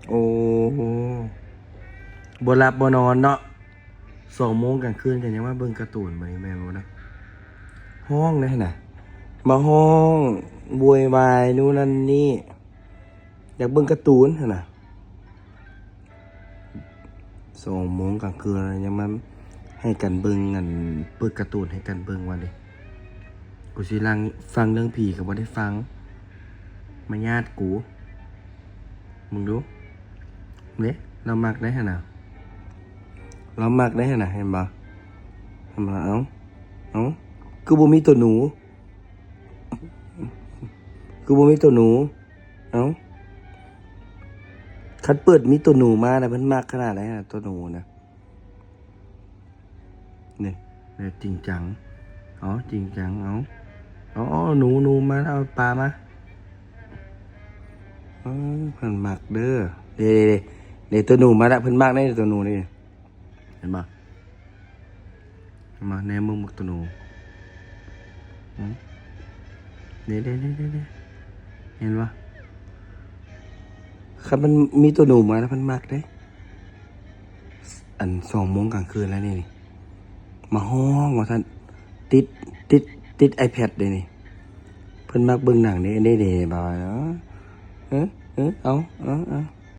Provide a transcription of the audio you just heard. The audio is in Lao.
ໂອ້ ບໍ່ຫຼັບບໍ່ນອນເນາະ ສອງໂມງກາງຄືນກໍຍັງມາເບິ່ງກາຕູນ ບັດນີ້ແມ່ນບໍ່ນະ? ຮ້ອງເດ້ຫັ້ນນະ ມາຮ້ອງໂວຍວາຍໂນ່ນນັ້ນນີ້ ຢາກເບິ່ງກາຕູນຫັ້ນນະ. ສອງໂມງກາງຄືນແລ້ວ ຍັງມາໃຫ້ກັນເບິ່ງ ອັນ ເປີດກາຕູນໃຫ້ກັນເບິ່ງວ່າເດ້. ກູຊິລັງ ຟັງເລື່ອງຜີກໍບໍ່ໄດ້ຟັງ ມາຍາດກູ. ມຶງດູເດ້ ລາວມັກໄດຫັ້ນນະ ລາວມັກໄດຫັ້ນນະ ເຫັນບໍ່? ເຫັນບໍ່? ເອົ້າ ເອົ້າ ຄືບໍ່ມີໂຕໜູ? ຄືບໍ່ມີໂຕໜູ? ເອົ້າ ຄັນເປີດມີໂຕໜູມານະ ເພິ່ນມັກຂະໜາດໃດຫັ້ນນະ ໂຕໜູນະ. ນີ້ ນີ້ຈິງຈັງ ເອົາ ຈິງຈັງ ເອົາ ເອົາ ເອົາ ໜູ ໜູມາ ເອົາປາມາ. ເອີ ເພິ່ນມັກເດີ ເດ້ ເດ້ ເດ້ ໂຕໜູມາລະ ເພິ່ນມັກເດ້ ໂຕໜູນີ້ ເຫັນບໍ່? ມາແນມເບິ່ງບັກໂຕໜູ ຫື ເດ້ ເດ້ ເດ້ ເດ້ ເຫັນບໍ່? ຄັນມັນມີໂຕໜູມາແລ້ວມັນມັກເດ້. ອັນ ສອງໂມງກາງຄືນແລ້ວນີ້ ມາຮ້ອງວ່າຊັ້ນ ຕິດ ຕິດ ຕິດໄອແພດເດ້ນີ້ ເພິ່ນມັກເບິ່ງໜັງເດ້ ເດ້ ເດ້ ເອີ ເອີ ເອົາ ເອົາ ເອົາ.